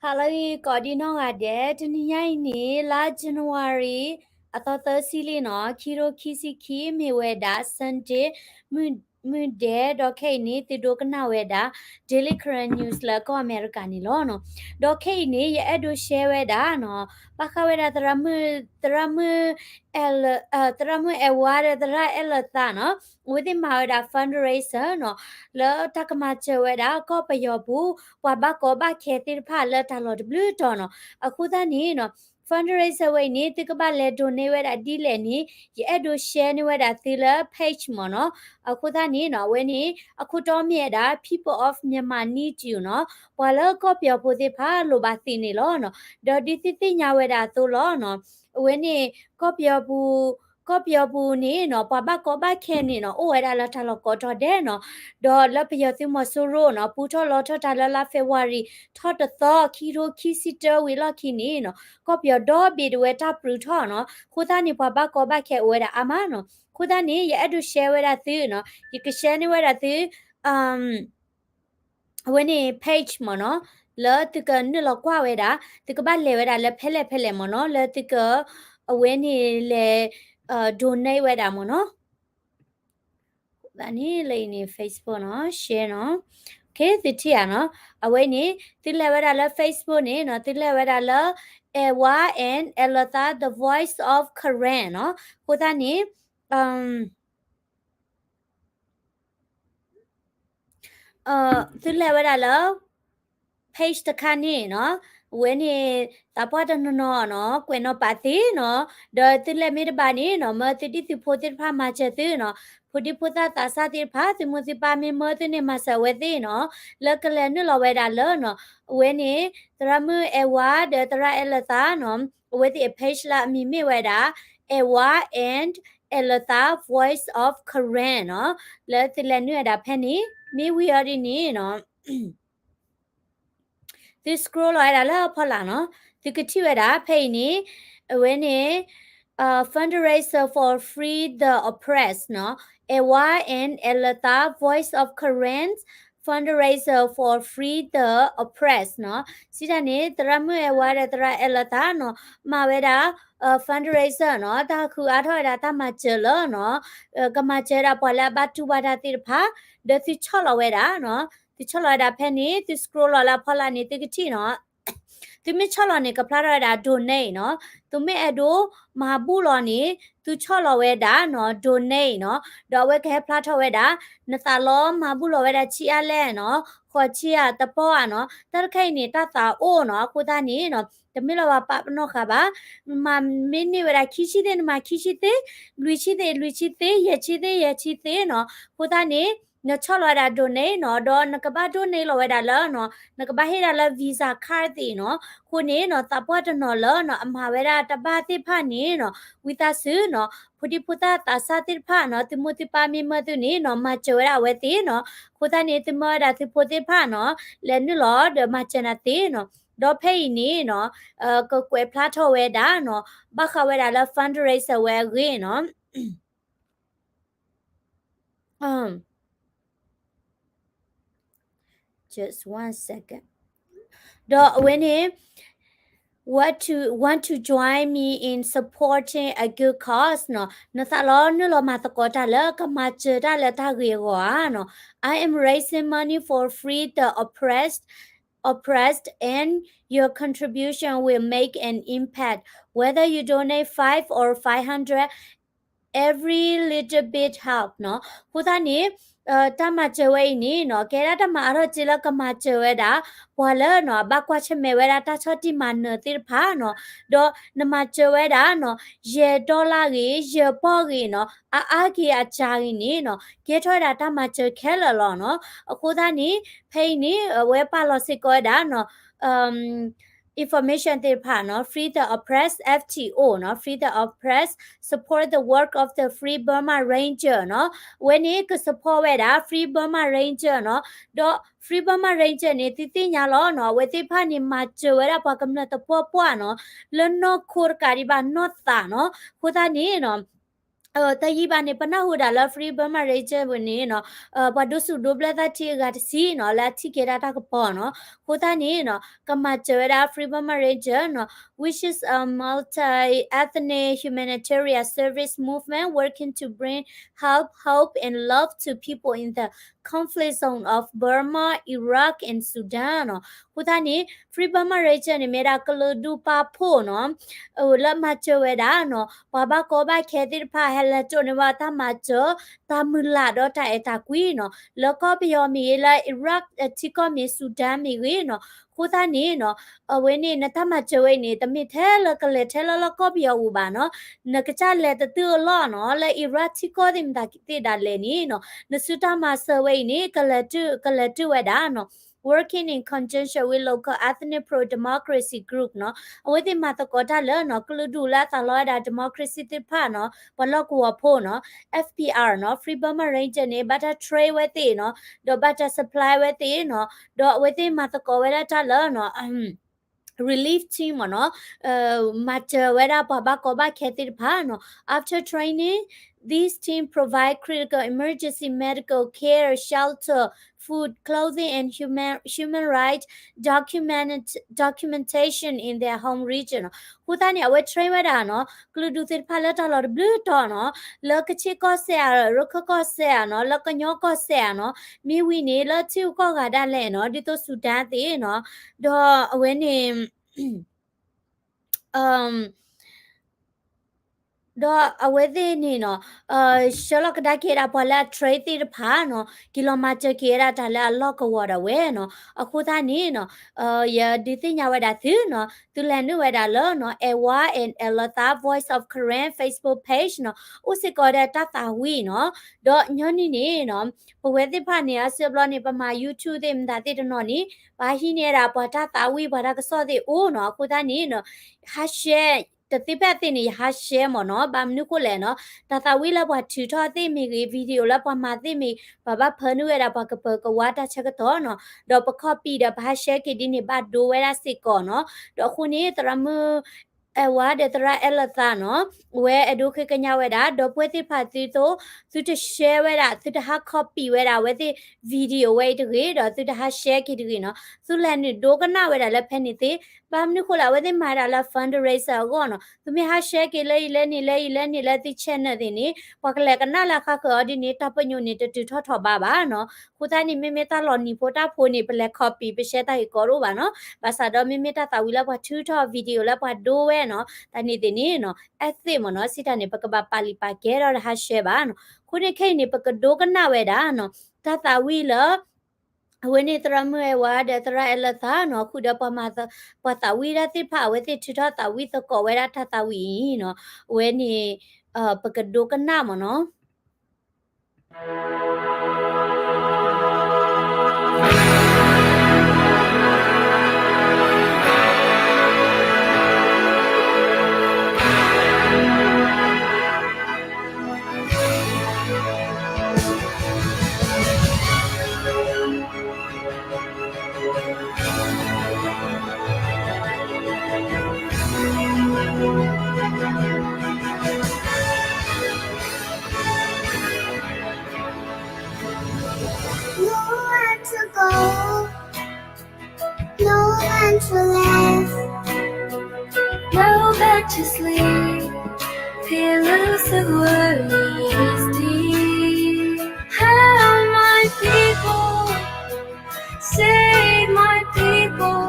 ဟါလၢအဂ့ၤ ကိးဒံနီၢ်ဂၤဒဲး, တနံၤညါအံၤန့ၣ် လါ January အသီသၢဆံလံနီၤ, ခံကထိခံဆံခံ မ့ၢ်ဝဲဒၣ် Sunday မုၢ်ဒဲး, ဒီးခဲအံၤန့ၣ် သုဒိကနၣ်ဝဲဒၣ် Daily Karen News လၢကီၢ်အမဲရကၤန့ၣ်လီၤနီၤ. ဒီးခဲအံၤန့ၣ် ယအဲၣ်ဒိး share ဝဲဒၣ်နီၤ, ဘၣ်ဃးဝဲဒၣ်သရၣ်မုၣ်, သရၣ်မုၣ် အဲလ, သရၣ်မုၣ်အဲဝါဒီးသရၣ်အဲလသါနီၤ, အဝဲသ့ၣ်မၤဝဲဒၣ် fundraiser နီၤ, လၢတၢ်ကမၤစၢၤဝဲဒၣ် ကီၢ်ပယီၤပူၤ ပှၤဘၣ်ကီဘၣ်ခဲသ့ၣ်တဖၣ်လၢတၢ်လီၢ်တဘျုးတီၤနီၤ. အဃိသတးန့ၣ်နီၤ, fundraiser ဝဲအံၤန့ၣ် သုကဘၣ်လဲၤ donate ဝဲဒၣ်ဒ်လဲၣ်န့ၣ် ယအဲၣ်ဒိး share န့ၢ်ဝဲဒၣ်သုလၢ page မ့ၢ်နီၤ. အဃိသတးန့ၣ်နီၤ, အဝဲန့ၣ် အခိၣ်တီမ့ၢ်ဝဲဒၣ် People of Myanmar need you နီၤ, ပှၤလၢကီၢ်ပယီၤဖိသ့ၣ်တဖၣ်လိၣ်ဘၣ်သုန့ၣ်လီၤနီၤ. ဒီးဒ်သုသ့ၣ်ညါဝဲဒၣ်အသိးလီၤနီၤ, အဝဲန့ၣ် ကီၢ်ပယီၤပူၤ, ကီၢ်ပယီၤပူၤန့ၣ်နီၤ, ပှၤဘၣ်ကီဘၣ်ခဲန့ၣ်နီၤ အိၣ်ဝဲဒၣ်လၢတၢ်လီၢ်ကိးတီၤဒဲးနီၤ. ဒီးလၢပယီၤသုးမီၤစိရိၤနီၤ ပူထီၣ်လီထီၣ်တၢ်လၢလါ February ထီၣ်တသီ ခံကထိခံဆံတၢ ဝံၤအလီၢ်ခံန့ၣ်နီၤ, ကီၢ်ပယီၤဒီဘ့ၣ်ဒၣ်ဝဲတၢ်ပြူးထီၣ်နီၤ. အဃိသတးန့ၣ် ပှၤဘၣ်ကီဘၣ်ခဲအိၣ်ဝဲဒၣ်အါမးနီၤ. အဃိသတးန့ၣ် ယအဲၣ်ဒိး share ဝဲဒၣ်သုနီၤ, ယက share န့ၢ်ဝဲဒၣ်သု အဝဲန့ၣ် page မ့ၢ်နီၤ, လၢသုကနုာ်လီၤကွၢ်ဝဲဒၣ်, သုကဘၣ်လဲၤဝဲဒၣ်လၢဖဲလဲၣ်ဖဲလဲၣ်မ့ၢ်နီၤ, လၢသုက အဝဲန့ၣ်လဲၤ donate ဝဲဒၣ်မ့ၢ်နီၤ. န့ၣ်လၢအံၤန့ၣ် Facebook နီၤ, share နီၤ. သုထံၣ်ဧါနီၤ, အဝဲန့ၣ် သုလဲၤဝဲဒၣ်လၢ Facebook န့ၣ်နီၤ, သုလဲၤဝဲဒၣ်လၢ Ewa and Alatha, the voice of Karen နီၤ. အဃိသတးန့ၣ် သုလဲၤဝဲဒၣ်လၢ page တခါန့ၣ်နီၤ, အဝဲန့ၣ် သးပှၢ်တနီၤနီၤနီၤ ကွဲးနီၣ်ပာ်သ့နီၤ, ဒီးသုလဲၤမ့ၢ်တဘၣ်န့ၣ်နီၤ, မၢသုဒံၣ်သုဖိသ့ၣ်တဖၣ်မၤစၢၤသုနီၤ, ဖိဒံဖိသၣ်သးစၢ်သ့ၣ်တဖၣ် သုမိၢ်သုပၢ်မ့ၢ်မၢသုန့ၣ် မၤစၢၤအဝဲသ့ၣ်နီၤ, လၢကလဲၤနုာ်လီၤဝဲဒၣ်လၢနီၤ, အဝဲန့ၣ် သရၣ်မုၣ်အဲဝါဒီးသရၣ်အဲလသါနီၤ, အဝဲသ့ၣ်အ page လၢအမံၤမ့ၢ်ဝဲဒၣ် Ewa and Alatha Voice of Karen နီၤ, လၢသုလဲၤနုာ်ဝဲဒၣ်ဖဲန့ၣ်, မ့ၢ်ဝံၤအီၤဒ်န့ၣ်နီၤ, သု scroll လီၤဝဲဒၣ်လၢအဖီလာ်နီၤ, သုကထံၣ်ဝဲဒၣ်ဖဲအံၤန့ၣ်, အဝဲန့ၣ် fundraiser for free the oppressed နီၤ, Ewa and Alatha Voice of Karen fundraiser for free the oppressed နီၤ, စံးတၢ်န့ၣ် သရၣ်မုၣ်အဲဝါဒီးသရၣ်အဲလသါနီၤ, မၤဝဲဒၣ် fundraiser နီၤ, တၢ်ဃုအါထီၣ်ဝဲဒၣ်တၢ်မၤစၢၤလၢနီၤ, ကမၤစၢၤဝဲဒၣ်ပှၤလၢအဘၣ်တူၢ်ဘၣ်တၢ်သ့ၣ်တဖၣ်, ဒီးသုဆီၣ်လီၤဝဲဒၣ်နီၤ, သုဆီၣ်လီၤဝဲဒၣ်ဖဲန့ၣ်, သု scroll လီၤလၢအဖီလာ်န့ၣ် သုကထံၣ်နီၤ, သုမ့ၢ်ဆီၣ်လီၤန့ၣ် ကဖျါထီၣ်ဝဲဒၣ် donate နီၤ, သုမ့ၢ်အဲၣ်ဒိးမၤဘူၣ်လီၤန့ၣ် သုဆီၣ်လီၤဝဲဒၣ်နီၤ donate နီၤ, ဒီးအဝဲကဟဲဖျါထီၣ်ဝဲဒၣ် နသးလီမၤဘူၣ်လီၤဝဲဒၣ်ဆံးအါလဲၣ်နီၤ, ဃိးဆံဧါ တပီၢ်ဧါနီၤ, တၢ်တခါအံၤန့ၣ် တၢ်သးအိၣ်နီၤ, အဃိသတးန့ၣ်နီၤ, တမ့ၢ်လၢပှၤပာ်ပနီၣ်ဃာ်ဘၣ်, မၤမ့ၢ်န့ၢ်ဝဲဒၣ်ခံဆံသ့ၣ် နမၤခံဆံသ့, လွံၢ်ဆံသ့ၣ် လွံၢ်ဆံသ့, ယဲၢ်ဆံသ့ၣ် ယဲၢ်ဆံသ့နီၤ, အဃိသတးန့ၣ် နဆီၣ်လီၤဝဲဒၣ် donate နီၤ, ဒီးနကဘၣ် donate လီၤဝဲဒၣ်လၢနီၤ, နကဘၣ်ဟ့ၣ်ဒၣ်လၢ Visa card သ့ၣ်နီၤ, အဃိန့ၣ်နီၤ သးပှၢ်တနီၤလၢနီၤ အမၤဝဲဒၣ်တဘၣ်သ့ၣ်တဖၣ်န့ၣ်နီၤ, ဝံသးစူၤနီၤ, ဖိဒံဖိသၣ်သးစၢ်သ့ၣ်တဖၣ်နီၤ, သုမိၢ်သုပၢ်မ့ၢ်မၢသုန့ၣ်နီၤ, မၤစၢၤဝဲဒၣ်အဝဲသ့ၣ်နီၤ, အဃိသတးန့ၣ် သုမၢဝဲဒၣ်သုဖိသ့ၣ်တဖၣ်နီၤ, လဲၤနုာ်လီၤဒီးမၤစၢၤနၤသ့နီၤ, ဒီးဖဲအံၤန့ၣ်နီၤ, ကကွဲးဖျါထီၣ်ဝဲဒၣ်နီၤ, ဘၣ်ဃးဝဲဒၣ်လၢ fundraiser ဝဲအဂ့ၢ်နီၤ Just one second. ဒီးအဝဲန့ၣ် want to, want to join me in supporting a good cause နီၤ, နသးလီနုာ်လီၤမၤသကိးတၢ်လၢကမၤစၢၤတၢ်လၢတၢ်ဂ့ၤအဂီၢ်ဧါနီၤ, I am raising money for free the oppressed, oppressed and your contribution will make an impact. Whether you donate five or five hundred, every little bit help နီၤ, အဃိသတးန့ၣ် တၢ်မၤစၢၤဝဲအံၤန့ၣ်နီၤ, ကဲဒၣ်တၢ်မၤအါထီၣ်စ့လၢကမၤစၢၤဝဲဒၣ် ပှၤလၢနီၤ အဘၣ်ကွၢ်ဆၢၣ်မဲာ်ဝဲဒၣ်တၢ်ဆီၣ်တံၢ်မၤနၢၤသ့ၣ်တဖၣ်နီၤ, ဒီးနမၤစၢၤဝဲဒၣ်နီၤ, ယဲၢ် dollar ဂ့ၤ, ယဲၢ်ပီၢ်ဂ့ၤနီၤ, အအါဂ့ၤအစှၤဂ့ၤန့ၣ်နီၤ, ကဲထီၣ်ဝဲဒၣ်တၢ်မၤစၢၤခဲလၢာ်လီၤနီၤ, အဃိသတးန့ၣ် ဖဲအံၤန့ၣ် အဝဲပာ်လီၤစ့ၢ်ကီးဝဲဒၣ်နီၤ information သ့ၣ်တဖၣ်နီၤ, Free the Oppressed F T O နီၤ, Free the Oppressed, support the work of the Free Burma Ranger နီၤ, အဝဲန့ၣ်က support ဝဲဒၣ် Free Burma Ranger နီၤ, ဒီး Free Burma Ranger န့ၣ် သုသ့ၣ်ညါလီၤနီၤ, အဝဲသ့ၣ်တဖၣ်န့ၣ် မၤစၢၤဝဲဒၣ်ပှၤကမျၢၢ်သပှၢ်ပှၢ်နီၤ, လၢနီၢ်ခိတကးဒံးဘၣ်နီၢ်သးနီၤ, အဃိသတးန့ၣ်နီၤ တယံာ်ဘၣ်န့ၣ် ပနၢ်ဟူဒၣ်လၢ Free Burma Ranger ဝဲန့ၣ်နီၤ ပှၤဒိးစူၣ်ဒိးဘျၢသးထံအဂၤတဆံနီၤ လၢအထံၣ်က့ၤဒၣ်တၢ်ကပီၤနီၤ. အဃိသတးန့ၣ်နီၤ ကမၤစၢၤဝဲဒၣ် Free Burma Ranger နီၤ which is a multi-ethnic humanitarian service movement working to bring help, hope and love to people in the conflict zone of Burma, Iraq and Sudan နီၤ. အဃိသတးန့ၣ် Free Burma Ranger န့ၣ် မ့ၢ်ဒၣ်ကလုာ်ဒူၣ်ပာ်ဖှိၣ်နီၤ လၢမၤစၢၤဝဲဒၣ်နီၤ ပှၤဘၣ်ကီဘၣ်ခဲသ့ၣ်တဖၣ် ဟဲလဲၤတိၢ်န့ၢ်ဘၣ်တၢ်မၤစၢၤ တၢ်မုၢ်လၢ်ဒီးတၢ်အဲၣ်တၢ်ကွံနီၤ လၢကီၢ်ပယီၤမ့ၢ်ဂ့ၤ လၢ Iraq ထံကီၢ်မ့ၢ် Sudan မ့ၢ်ဂ့ၤနီၤ. အဃိသတးန့ၣ်နီၤ အဝဲန့ၣ် နတၢ်မၤစၢၤဝဲအံၤန့ၣ် တမ့ၢ်ထဲလၢကလဲၤထဲလၢလီၢ်ကီၢ်ပယီၤအပူၤဘၣ်နီၤ နကစၢ်လဲၤတတုၤအလီၢ်နီၤ လၢ Iraq ထံကီၢ်သ့ၣ်မတၤသ့ၣ်ဒၣ်လဲာ်န့ၣ်နီၤ နစုတၢ်မၤစၢၤဝဲအံၤန့ၣ် ကလဲၤတုၤ ကလဲၤတုၤဝဲဒၣ်နီၤ working in conjunction with local ethnic pro-democracy group နီၤ အဝဲသ့ၣ်မၤသကိးတၢ်လၢနီၤ ကလုာ်ဒူၣ်လၢအသးလီဝဲဒၣ် democracy သ့ၣ်တဖၣ်နီၤ ပှၤလီၢ်ကဝီၤဖိနီၤ F P R နီၤ Free Burma Ranger န့ၣ် ဘၣ်တၢ် train ဝဲသ့ၣ်နီၤ ဒီးဘၣ်တၢ် supply ဝဲသ့ၣ်နီၤ ဒီးအဝဲသ့ၣ်မၤသကိးဝဲဒၣ်တၢ်လၢနီၤ relief team မ့ၢ်နီၤ မၤစၢၤဝဲဒၣ်ပှၤဘၣ်ကီဘၣ်ခဲသ့ၣ်တဖၣ်နီၤ after training, these teams provide critical emergency medical care, shelter, food, clothing and human, human rights document, documentation in their home region နီၤ. အဃိသတးန့ၣ် အဝဲ train ဝဲဒၣ်နီၤ ကလုာ်ဒူၣ်သ့ၣ်တဖၣ်လၢတၢ်လီၤတဘျုးတီၤနီၤ လၢကခ့ၣ်ကီၢ်စဲၣ်ဧါ ရခၢၣ်ကီၢ်စဲၣ်ဧါနီၤ လၢကညီကီၢ်စဲၣ်ဧါနီၤ မ့ၢ်ဝံၤန့ၣ် လၢထံဂုၤကီၢ်ဂၤဒၣ်လဲာ်နီၤ ဒ်သိး Sudan သ့ၣ်နီၤ ဒီးအဝဲန့ၣ် ဒီးအဝဲသ့ၣ်န့ၣ်နီၤ ဆှၢလီၤကဒါက့ၤဝဲဒၣ်ပှၤလၢအ train သ့ၣ်တဖၣ်နီၤ က့ၤလီၤမၤစၢၤက့ၤဝဲဒၣ်တၢ်လၢအလီၢ်ကဝီၤဒၣ်ဝဲနီၤ. အဃိသတးန့ၣ်နီၤ ယဒုးသ့ၣ်ညါဝဲဒၣ်သုနီၤ သုလဲၤနုာ်ဝဲဒၣ်လၢနီၤ Ewa and Aletha Voice of Karen Facebook page နီၤ အိၣ်စ့ၢ်ကီးဒီးတၢ်သးဝံၣ်နီၤ. ဒီးညီနုၢ်န့ၣ်နီၤ ပဝဲသ့ၣ်တဖၣ်န့ၣ် အါစုအါဘျီန့ၣ် ပမၤ YouTube သ့ၣ်မတၤသ့ၣ်တနီၤန့ၣ် ပဟံးန့ၢ်ဝဲဒၣ်ပှၤတၢ်သးဝံၣ် ပှၤတၢ်ကစီၣ်သ့ၣ်အိၣ်နီၤ. အဃိသတးန့ၣ်နီၤ ဟး share တသ့ဖဲအသ့ၣ်န့ၣ် ယဟး share မ့ၢ်နီၤ. ဘၣ်မနုၤဃိလဲၣ်နီၤ တၢ်သးဝံၣ်လၢပှၤထုးထီၣ်သ့ၣ်မ့ၢ်ဂ့ၤ video လၢပှၤမၤသ့ၣ်မ့ၢ် ပဘၣ်ဖၢနုာ်ဝဲဒၣ်ပှၤကပၢၤကဝါတၢ်ဆၢကတီၢ်နီၤ. ဒီးပ copy ဒီးပဟး share က့ၤဒ်န့ၣ် ဘၣ်ဒိဝဲဒၣ်စ့ၢ်ကီးနီၤ. ဒီးအဃိန့ၣ် သရၣ်မုၣ် Ewa ဒီးသရၣ် Aletha နီၤ အဝဲအဲၣ်ဒိးဃ့ကညးဝဲဒၣ် ဒီပုၢ်ဝဲၢ်သ့ၣ်တဖၣ်သုသိး သုတ share ဝဲဒၣ် သုတဟး copy ဝဲဒၣ်အဝဲသ့ၣ် video ဝဲအံၤတဂ့ၤ ဒီးသုတဟး share က့ၤတဂ့ၤနီၤ. သုလဲၤနုာ်ဒိကနၣ်ဝဲဒၣ်လၢဖဲန့ၣ်သ့ ဘၣ်မနုၤဃိလဲၣ် အဝဲသ့ၣ်မၤဒၣ်လၢ fundraiser အဂီၢ်နီၤ. သုမ့ၢ်ဟး share က့ၤလၢအံၤလၢန့ၣ်လၢအံၤလၢန့ၣ်လၢသု channel သ့ၣ်န့ၣ် ပှၤကလဲၤကနၣ်လၢအခါဃၢၤအီၤဒ်န့ၣ် တၢ်ပညိၣ်န့ၣ် တတုၤထီၣ်ထီၣ်ဘးဘၣ်နီၤ. အဃိသတးန့ၣ် မ့မ့ၢ်တၢ်လီၤနံၤဖိတၢ်ဖိန့ၣ် ပလဲၤ copy ပ share တၢ်ဂ့ၢ်ကီတအိၣ်ဘၣ်နီၤ. ဘၣ်ဆၣ်ဒီးမ့မ့ၢ်တၢ်သးဝံၣ်လၢပှၤထုးထီၣ် video လၢပှၤဒိဝဲနီၤ တၢ်န့ၣ်သ့ၣ်န့ၣ်နီၤ အဲၣ်သ့ၣ်မ့ၢ်နီၤ စံးတၢ်န့ၣ် ပကဘၣ်ပာ်လုၢ်ပာ်ကဲဒီးတဟး share ဘၣ်နီၤ. အဃိန့ၣ်ခဲအံၤန့ၣ် ပကဒိကနၣ်ဝဲဒၣ်နီၤ တၢ်သးဝံၣ်လၢ အဝဲန့ၣ်သရၣ်မုၣ် Ewa ဒီးသရၣ် Aletha နီၤ ဃုာ်ဒီးပှၤမၤ ပှၤသးဝံၣ်တၢ်သ့ၣ်တဖၣ် အဝဲသ့ၣ်ထုးထီၣ်သးဝံၣ်သကိးဝဲဒၣ်တၢ်သးဝံၣ်အံၤနီၤ အဝဲန့ၣ် ပကဒိကနၣ်မ့ၢ်နီၤ. Nowhere to go, no one to love. Go back to sleep. Pillows of worries deep. Help my people, save my people.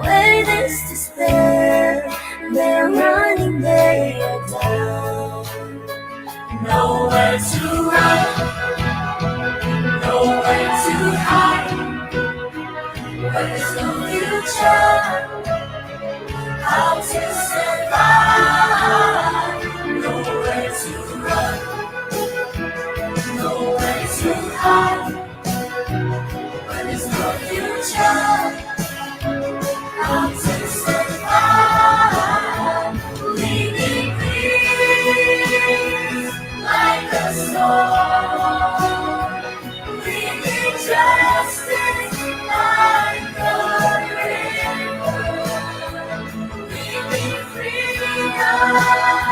Where there's despair, they're running, they are down. Nowhere to run, nowhere to hide. Where there's no future, how to survive? Nowhere to run, nowhere to hide. Where there's no future, how to survive? We need peace like a storm. We need justice like a river. We need freedom.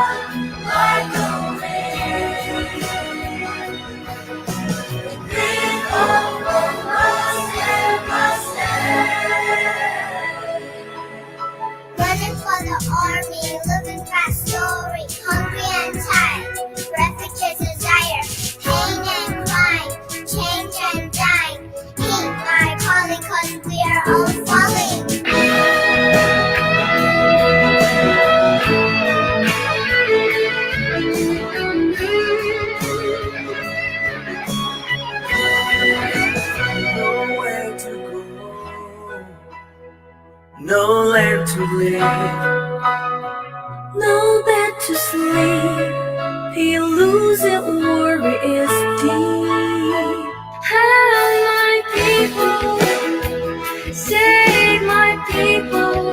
No land to live, no bed to sleep. He loses, worry is deep. Help my people, save my people.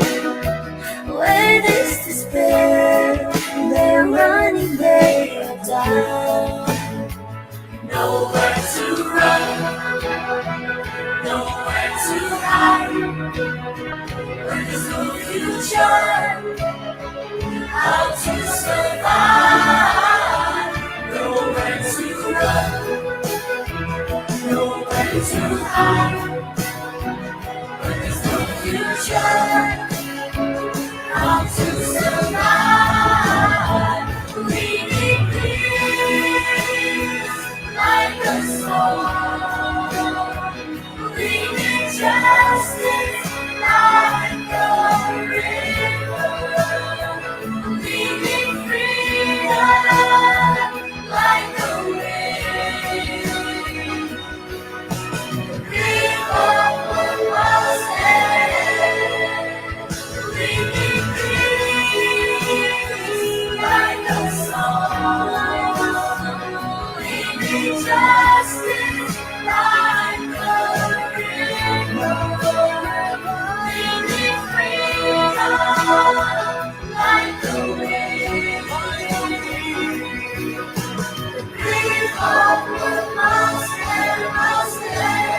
Where there's despair, they're running, they are down. Nowhere to run, nowhere to hide. When there's no future, how to survive? Nowhere to run, nowhere to hide. When there's no future, how to survive? We need peace like a storm. We need justice like a river. We need freedom like a wave. Give up what was dead. We need peace like a storm. We need justice like a river. We need freedom like a wave. Give up what was dead, was dead.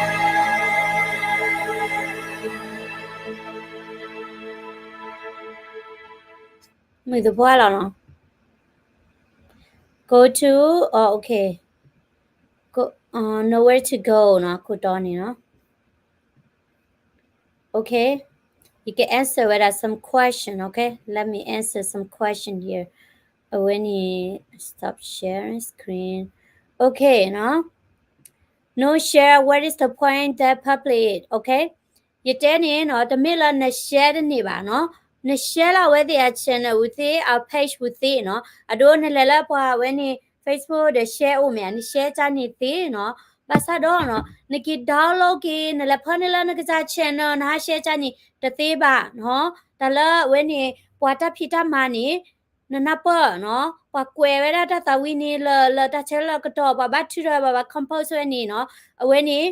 မုၢ်သပှၢ်လီၤနီၤ. Go to, oh, okay. Go, uh, nowhere to go နီၤ, ခိၣ်တီန့ၣ်နီၤ. Okay. You can answer ဝဲဒၣ် some question, okay? Let me answer some question here. အဝဲန့ၣ် stop sharing screen. Okay နီၤ. No share, what is the point that public, okay? ယတဲန့ၣ်နီၤ, တမ့ၢ်လၢန share တန့ၢ်ဘၣ်နီၤ, န share လၢအဝဲသ့ၣ်အ channel ဝံၤသ့, အ page ဝံၤသ့နီၤ, အဒိနလဲၤလၢပှၤဝဲန့ၣ် Facebook ဒီး share အိၣ်မ့ၢ်ဧါ, န share ကၢ်န့ၣ်သ့နီၤ, ဘၣ်ဆၣ်ဒီးနီၤ, နက့ၤ download က့ၤ နလဲၤဖၢန့ၢ်လၢနကစၢ် channel နဟး share ကၢ်န့ၣ် တသ့ဘၣ်နီၤ, တၢ်လၢအဝဲန့ၣ် ပှၤတၢ်ဖံးတၢ်မၤန့ၣ် နနၢ်ပၢၢ်နီၤ, ပှၤကွဲးဝဲဒၣ်တၢ်သးဝံၣ်န့ၣ်လၢ လၢတၢ်ဆၢလၢကတီၢ် ပှၤဘၣ်ထုးထီၣ် ပှၤဘၣ် compose ဝဲန့ၣ်နီၤ, အဝဲန့ၣ်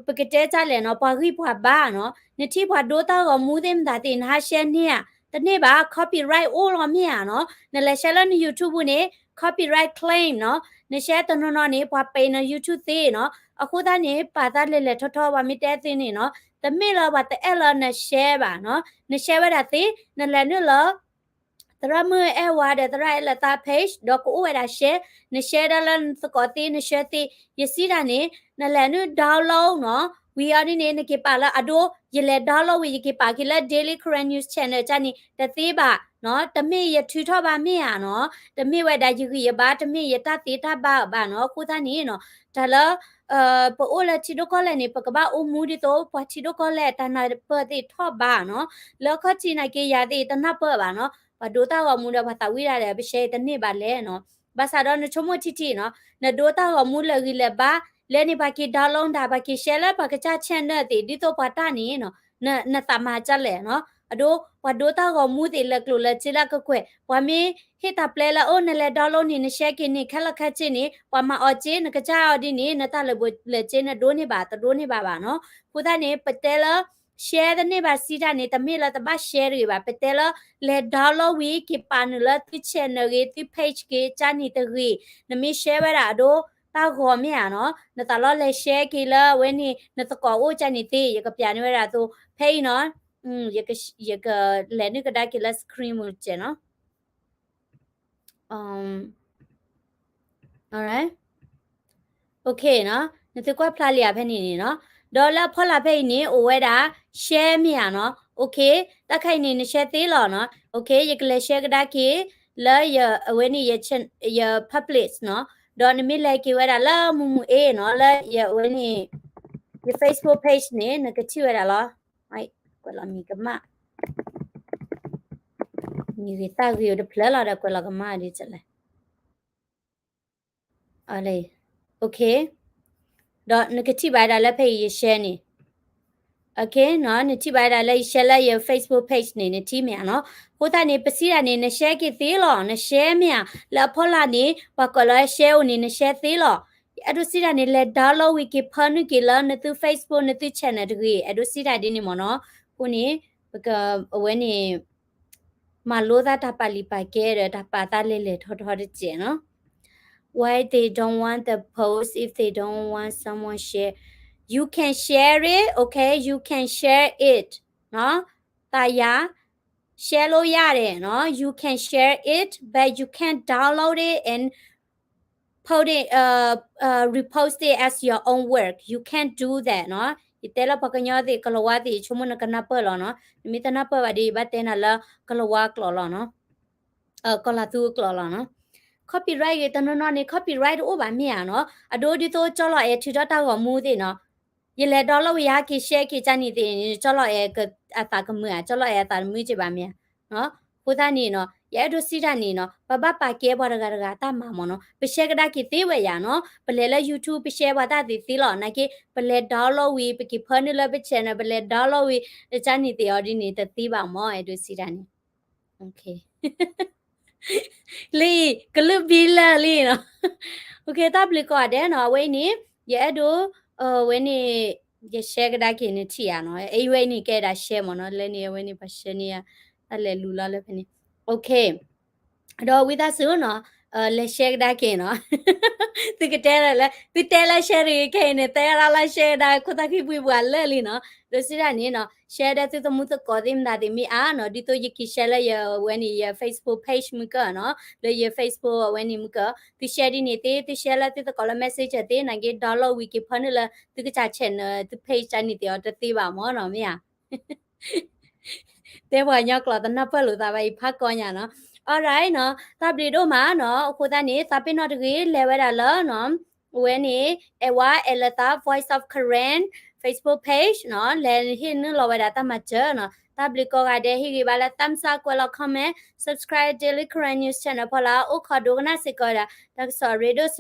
ပကတဲတၢ်လဲၣ်နီၤ, ပှၤဂံၢ်ပှၤဘါနီၤ, နထံၣ်ပှၤဒိတၢ်ဂီၤမူသ့ၣ်မတၤသ့ၣ် နဟး share န့ၢ်ဧါ, တန့ၢ်ဘၣ်, copyright အိၣ်လီၤမ့ၢ်ဧါနီၤ, နလဲၤ share လၢန YouTube ပူၤန့ၣ် copyright claim နီၤ, န share တနီၤနီၤန့ၣ် ပှၤပ့ၤန YouTube သ့နီၤ, အဃိသတးန့ၣ် ပာ်သးလဲၤလဲၤထီထီ ပှၤမ့ၢ်တဲသ့န့ၣ်နီၤ, တမ့ၢ်လၢပှၤတအဲၣ်လၢန share ဘၣ်နီၤ, န share ဝဲဒၣ်သ့, နလဲၤနုာ်လၢ သရၣ်မုၣ်အဲၣ်ဝါဒီးသရၣ်အဲၣ်လၢသး page ဒီးကအိၣ်ဝဲဒၣ် share, န share ဒၣ်လၢနသကိးသ့ န share သ့, ယစံးတၢ်န့ၣ် နလဲၤနုာ် download နီၤ, ဝံၤအီၤဒ်န့ၣ် နက့ၤပာ်လၢအဒိ ယလဲၤ download ဝံၤ ယက့ၤပာ်က့ၤလၢ Daily Karen News Channel ကၢ်န့ၣ် တသ့ဘၣ်နီၤ, တမ့ၢ်ယထုးထီၣ်ဘၣ်မ့ၢ်ဧါနီၤ, တမ့ၢ်ဝဲဒၣ်ယဂံၢ်ယဘါ, တမ့ၢ်ယတၢ်သ့တၢ်ဘၣ်ဘၣ်နီၤ, အဃိသတးန့ၣ်နီၤ, တၢ်လၢ ပအိၣ်လၢထံဒိၣ်ကီၢ်လဲၢ်န့ၣ် ပကဘၣ်အိၣ်မူဒ်သိး ပှၤထံဒိၣ်ကီၢ်လဲၢ်တၢ်နၢ်ပၢၢ်သ့ၣ်ထီၣ်ဘးနီၤ, လၢခီၣ်ထံးနာ်က့ၤယၤသ့ၣ်တနၢ်ပၢၢ်ဘၣ်နီၤ, ပှၤဒိတၢ်ဂီၤမူဒီးပှၤသးဝံၣ်ဒၣ်ဒီး ပ share တန့ၢ်ဘၣ်လဲၣ်နီၤ, ဘၣ်ဆၣ်ဒီးနဆိကမိၣ်ထံထံနီၤ, နဒိတၢ်ဂီၤမူလၢာ်ဂံၢ်လၢာ်ဘါ, လၢန့ၣ်ပှၤက့ၤ download ဒၣ် ပှၤက့ၤ share လၢပှၤကစၢ် channel သ့ၣ် ဒ်သိးပှၤတၢ်န့ၣ်နီၤ, နသးမၤဒ်လဲၣ်နီၤ, အဒိ ပှၤဒိတၢ်ဂီၤမူသ့ၣ်လၢာ်ကျိၤလၢာ်စ့လၢကကွဲၢ်, ပှၤမ့ၢ်ဟ့ၣ်တၢ်ပျဲလၢအိၣ် နလဲၤ download န့ၣ် န share က့ၤန့ၣ် ခဲလၢာ်ခဲဆ့န့ၣ် ပှၤမၤအီၣ်စ့ နကစၢ်အီၤဒ်န့ၣ် နတၢ်လၢာ်ဘိးလၢာ်စ့ နဒိးန့ၢ်ဘၣ် တဒိးန့ၢ်ဘၣ်ဘၣ်နီၤ, အဃိသတးန့ၣ် ပတဲလၢ share တန့ၢ်ဘၣ်စံးတၢ်န့ၣ် တမ့ၢ်လၢတဘၣ် share တဂ့ၤဘၣ်, ပတဲလၢ လဲၤ download ဝံၤ က့ၤပာ်နုာ်လၢသု channel ဂ့ၤ သု page ဂ့ၤ ကၢ်န့ၣ်တဂ့ၤ, နမ့ၢ် share ဝဲဒၣ်အဒိ တၢ်ဂီၤမ့ၢ်ဧါနီၤ, နသးလီလဲၤ share က့ၤလၢအဝဲန့ၣ် နသကိးအိၣ်ကၢ်န့ၣ်သ့, ယကပျးန့ၢ်ဝဲဒၣ်အသိး ဖဲအံၤနီၤ, ယကလဲၤနုာ်ကဒါက့ၤလၢ screen မူတစဲးနီၤ. Okay နီၤ, နသုကွၢ်ဖျါလံဧါဖဲန့ၣ်န့ၣ်နီၤ, ဒီးလၢအဖီလာ်ဖဲအံၤန့ၣ် အိၣ်ဝဲဒၣ် share မ့ၢ်ဧါနီၤ, okay, တၢ်ခါအံၤန့ၣ် န share သ့လီၤနီၤ, okay, ယကလဲၤ share ကဒါက့ၤ လၢယ အဝဲန့ၣ် ယ public နီၤ, ဒီးနမ့ၢ်လဲၤက့ၤဝဲဒၣ်လၢမူမူအ့နီၤ, လၢယအဝဲန့ၣ် ယ Facebook page န့ၣ် နကထံၣ်ဝဲဒၣ်လီၤ, ကွဲးလီၤမံၤကမၣ်, မံၤဂ့ၤသၣ်ဂ့ၤအိၣ်တဖျၢၣ်လီၤဒီး ကွဲးလီၤကမၣ်ဒ်လဲၣ် okay, ဒီးနကထံၣ်ဘၣ်ဒၣ်လၢဖဲအံၤယ share န့ၣ်, Okay နီၤ, နထံၣ်ဘၣ်ဝဲဒၣ်လၢယ share လၢယ Facebook page န့ၣ် နထံၣ်မ့ၢ်ဧါနီၤ. အဃိသတးန့ၣ် ပစံးတၢ်န့ၣ် န share က့ၤသ့လီၤ, န share မ့ၢ်ဧါ, လၢအဖီလာ်န့ၣ် ပှၤကိးလၢ share အိၣ်န့ၣ် န share သ့လီၤ. ယအဲၣ်ဒိးစံးတၢ်န့ၣ် လဲၤ download ဝံၤက့ၤ ဖၢနုာ်က့ၤလၢနသု Facebook နသု channel တဂ့ၤ, အဲၣ်ဒိးစံးတၢ်ဒ်န့ၣ်မ့ၢ်နီၤ. အဃိန့ၣ် ပက အဝဲန့ၣ် မၤလိသးတၢ်ပာ်လံာ်ပာ်ကဲဒီး တၢ်ပာ်သးလဲၤလဲၤထီထီတစဲးနီၤ. Why they don't want the post if they don't want someone share? You can share it, okay? You can share it နီၤ. သးယၤ share လို့ရတယ်နီၤ. You can share it, but you can't download it and post it, uh, uh, repost it as your own work. You can't do that နီၤ. ယတဲလၢပှၤကညီသ့ၣ် ကလီၤဝါသ့ၣ် ယဆိကမိၣ်နကနၢ်ပၢၢ်လီၤနီၤ. နမ့ၢ်တနၢ်ပၢၢ်ဘၣ်ဒီး ယဘၣ်တဲနၤလၢကလီၤဝါကျိာ်လီၤနီၤ. ကီၤလၤသူကျိာ်လီၤနီၤ. Copyright ဂ့ၤ တနီၤနီၤန့ၣ် copyright တအိၣ်ဘၣ်မ့ၢ်ဧါနီၤ. အဒိဒ်သိးကၠီလီၤအဲၣ်ထုးထီၣ်တၢ်ဂီၤမူသ့ၣ်နီၤ. ယလဲၤ download ဝံၤ ယဟဲက့ၤ share က့ၤကၢ်န့ၣ်သ့ၣ် ကၠီလီၤအဲၣ်အသးကမုာ်ဧါ, ကၠီလီၤအဲၣ်အသးတမုာ်က့ဘၣ်မ့ၢ်ဧါ. အဃိသတးန့ၣ်နီၤ ယအဲၣ်ဒိးစံးတၢ်န့ၣ်နီၤ ပဘၣ်ပာ်ကဲပှၤတဂၤတဂၤတၢ်မၤမ့ၢ်နီၤ. ပshareကဒါက့ၤသ့ဝဲယၤနီၤ. ပလဲၤလၢ YouTube ပshareပှၤတၢ်သ့ၣ်သ့လီၤ. နာ်က့ ပလဲၤ download ဝံၤ ပက့ၤဖၢနုာ်လၢပ channel ပလဲၤ download ဝံၤ ကၢ်န့ၣ်သ့ၣ်အီၤဒ်န့ၣ် တသ့ဘၣ်မ့ၢ် အဲၣ်ဒိးစံးတၢ်န့ၣ် လံ ကလုၢ်ဘံလၢာ်လံနီၤ. တၢ်ဘျုးကိးဂၤဒဲးနီၤ. အဝဲအံၤန့ၣ် ယအဲၣ်ဒိး ဝဲန့ၣ် ယshareကဒါက့ၤ နထံၣ်ဧါနီၤ. အဝဲအံၤန့ၣ် ကဲဒၣ်shareမ့ၢ်နီၤ. လၢန့ၣ် အဝဲန့ၣ် ပှၤshareန့ၢ်ဧါ, တၢ်လဲၤလူၤလီၤလၢဖဲန့ၣ်. ဒီးဝံသးစူၤနီၤ လဲၤshareကဒါက့ၤနီၤ. သုကတဲလၢ သုတဲလၢshareတဂ့ၤခဲအံၤန့ၣ် တဲဒၣ်လၢshareကဒါခိၣ်သၣ်ဃံဘှံးပှၤလၢာ်လံနီၤ. ဒီးစံးဒၣ်န့ၣ်နီၤ share ဒီးသုသမူသကိးသ့ၣ်မတၤသ့ၣ်မ့ၢ်အါနီၤ ဒ်သိးယက့ၤshareလၢယ အဝဲန့ၣ် ယ Facebook page မုၢ်ကၢနီၤ, လၢယ Facebook အဝဲန့ၣ်မုၢ်ကၢ, သုshareဒ်န့ၣ်သ့, သုshareလၢသုသကိးလၢ messenger သ့, နာ်က့ download ဝံၤက့ၤဖၢနုာ်လၢ သုကစၢ် channel သု page တၢ်န့ၣ်သ့ၣ်အီၤတသ့ဘၣ်မ့ၢ်နီၤ မ့ၢ်ဧါ. တဲပှၤကညီကျိာ်တနၢ်ပၢၢ်လိာ်သးဘၣ်အံၤ ဖးကီညါနီၤ. Alright နီၤ, တၢ်ဘျုးဒိၣ်မးနီၤ. အဃိသတးန့ၣ် သးပ့ၤနီၣ်တဂ့ၤ လဲၤဝဲဒၣ်လၢ အဝဲန့ၣ် အဲၣ်ဝါအဲၣ်လၢသး Voice of Karen Facebook page နီၤ, လဲၤဟ့ၣ်နုာ်လီၤဝဲဒၣ်တၢ်မၤစၢၤနီၤ. တၢ်ဘျုးကိးဂၤဒဲး ဟ့ၣ်ဂံၢ်ဘါလၢ thumbs up ကွဲးလီၤ comment, subscribe Daily Karen News Channel ဖီလာ် အိၣ်ခိးဒိကနၣ်စ့ၢ်ကီးဝဲဒၣ် တၢ်ကစီၣ်အရ့ဒိၣ်